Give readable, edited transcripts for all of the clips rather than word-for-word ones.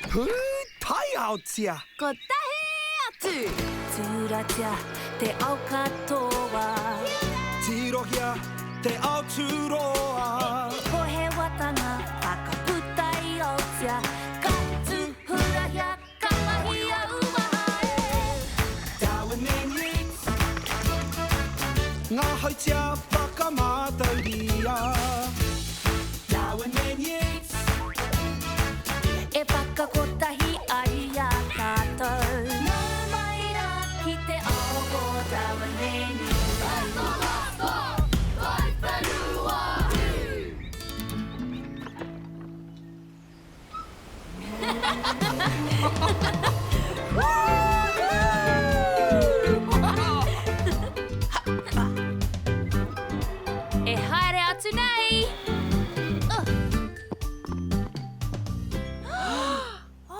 Pūtaiaotia! Kotahi atu! Tūratia te ao katoa. Tirohia te ao tūroa. Pohewatanga whakaputa i Aotea. Ka tūhurahia, ka mahia uaha e. Darwin and Yeats. Ngā hautia whakamātauria. Darwin and Yeats. E whakakotahi ai i a tātou. Nau mai rā ki te ao o Darwin and Yeats. E haere atu nei!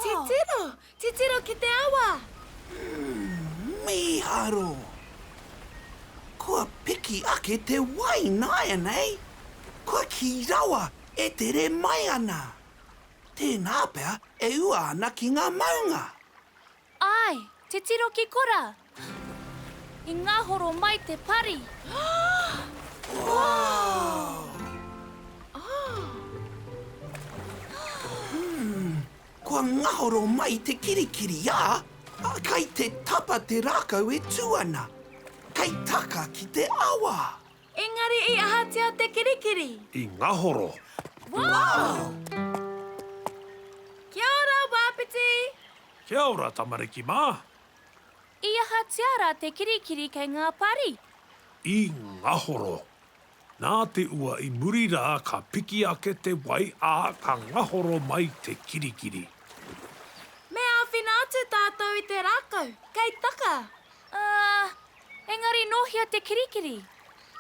Titiro! Titiro ki te awa! Mīharo! Kua piki ake te wai nāianei! Kua kī rawa e tere mai ana! Tēnā pea e ua ana ki ngā maunga! Āe, titiro ki korā! I ngahoro mai te pari! Kua ngahoro mai te kirikiri, ā, kei te tapa te rākau e tū ana. Kei taka ki te awa! Engari i ahatia te kirikiri? I ngahoro. Wow! Kia ora, Wāpiti! Kia ora, tamariki mā! I ahatia rā te kirikiri kei ngā pari? I ngahoro. Nā te ua i muri rā ka piki ake te wai ā, ka ngahoro mai te kirikiri. Me āwhina atu tātou i te rākau, kei taka! Ā, engari nō hea te kirikiri?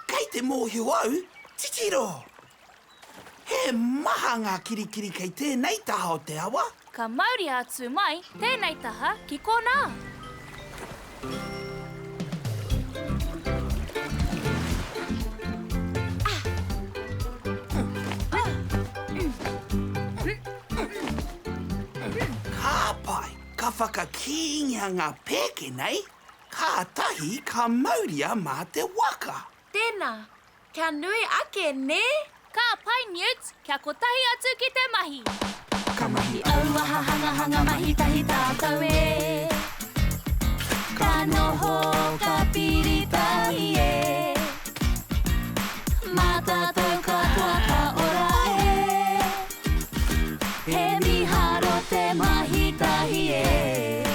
Kei te mōhio au, titiro! He maha ngā kirikiri kei tēnei taha o te awa. Ka mauria atu mai tēnei taha ki konā. Ka pai, ka whakakīngia ngā pēke nei, kātahi ka mauria mā te waka. Tēnā, Kia nui ake, nē? Ka pai Newt, kia kotahi atu ki te mahi. Ka mahi Auaha hangahanga mahi tahi tātou e. Ka noho, ka piri tahi e. Mā tātou katoa ka ora e. He miharo te mahi tahi e.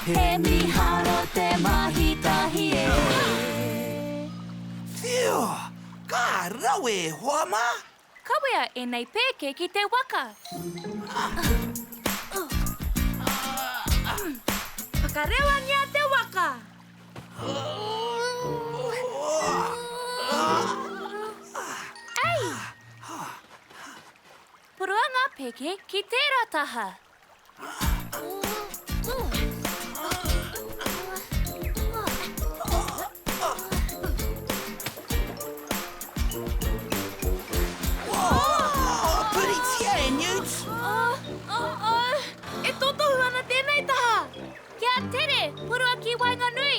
He miharo te mahi tahi e. Whiu! Ka rawe e hoa mā! Kawea ēnei pēke ki te waka. Whakarewangia te waka! Ei! Purua ngā pēke ki tērā taha. Puritia e Newt! E totohu ana tēnei taha! Kia tere, purua ki waenganui!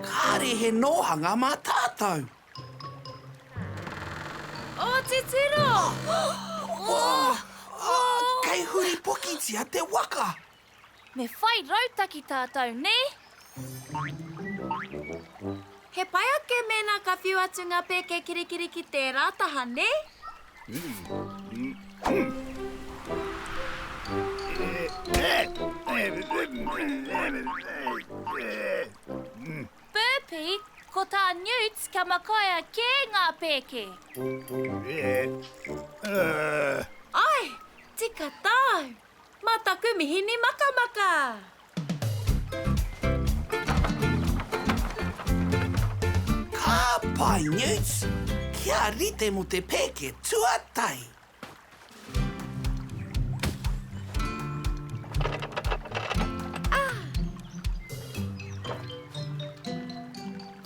Kāre he nōhanga mā tātou! Oh, titiro! Oh, oh, kei huripokitia te waka! Me whai rautaki tātou, nē? He pai ake mēnā ka whiu atu ngā pēke kirikiri ki tērā taha, nē? Burpee, ko tā Newt kia makaia kē ngā pēke. Āe, tika tāu! Mā taku mihini makamaka! Ka pai, Newt! Kia rite mō te pēke tuatahi!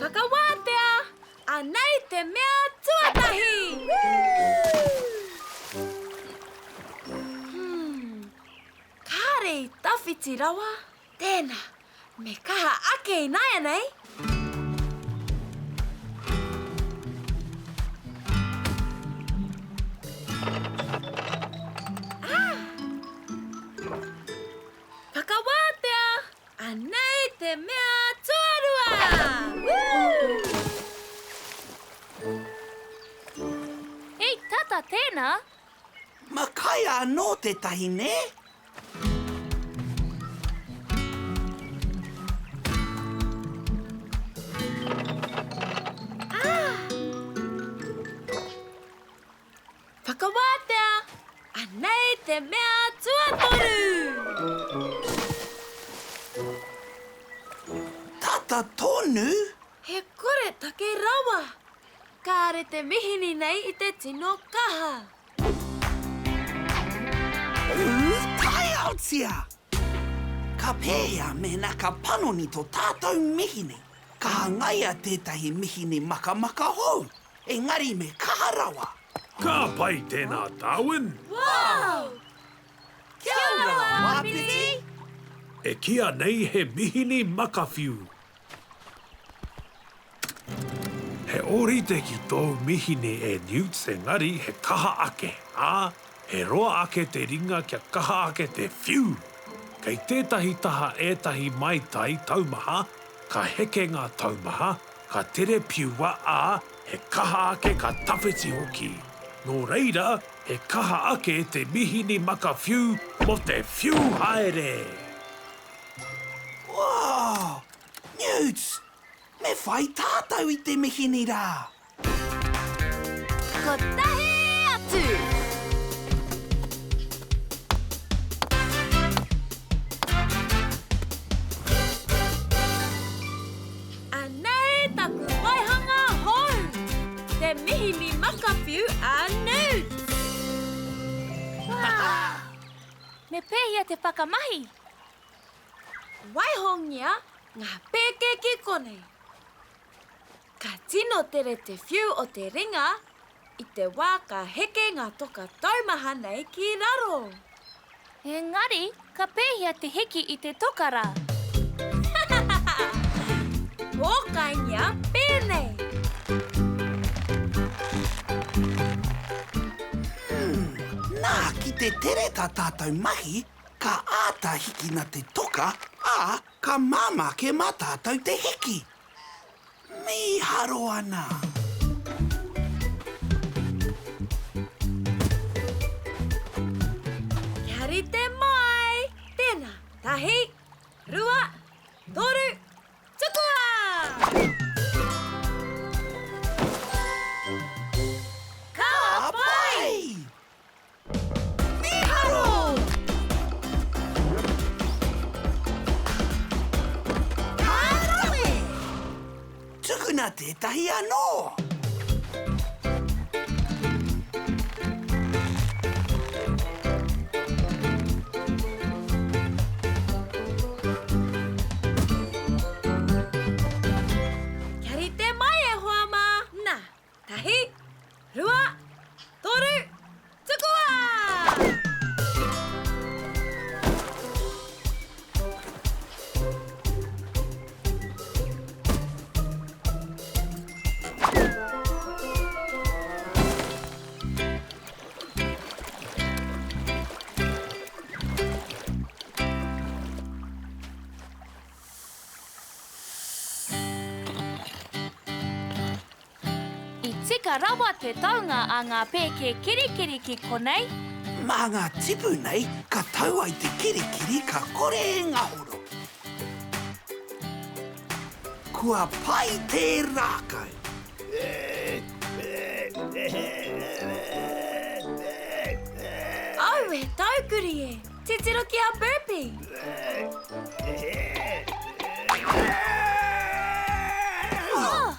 Whakawātea! Anei te mea tuatahi! Iti rawa, tēnā, me kaha ake ināianei! Ah! Whakawātea! Anei te mea tuarua! Woo! I tata tēnā! Makaia anō tētahi, nē? Ah! Whakawātea! Anei te mea tuatoru! Tata tonu! He koretake rawa! Kāre te mihini nei i te tino kaha. Taiaotia! Ka pēhea mēnā ka panoni tō tātou mihini? Ka hangaia tētahi mihini makamaka hou, engari me kaha rawa. Ka pai tēnā, Darwin! Wow! Kia ora, Wāpiti! E kīa nei he mihini makawhiu. He ōrite ki tōu mihini e Newts engari he kaha ake, ā, he roa ake te ringa kia kaha ake te whiu! Kei tētahi taha ētahi maitai taumaha, ka heke ngā taumaha, ka tere piua, ā, he kaha ake ka tawhiti hoki. Nō reira, he kaha ake te mihini makawhiu mō te whiu haere! Wow! Newts! Me whai tātou i te mihini rā! Kotahi atu! Anei taku waihanga hou! Te mihini makawhiu a Newts! Me pēhea te whakamahi? Waihongia ngā pēke ki konei. Ka tino tere te whiu o te ringa i te wā ka heke ngā toka taumaha nei ki raro. Engari, ka pēhea te hiki i te toka rā? Pōkaingia pēnei. Nā, ki te tere tā tātou mahi, Ka āta hikina te toka, ā, ka māmā kē mā tātou te hiki. Mīharo ana! Kia rite mai! Tēnā, tahi, rua, toru, Tukua! Ka pai! Mīharo! Ka rawe! Tukuna tētahi anō! Kia rite mai e hoa mā! Nā, tahi, rua, toru, tukua! I tika rawa te taunga a ngā pēke kirikiri ki konei. Mā ngā tipu nei ka tau ai te kirikiri ka kore e ngahoro. Kua pai te rākau. Aue, taukuri e! Titiro ki a Burpee! Oh!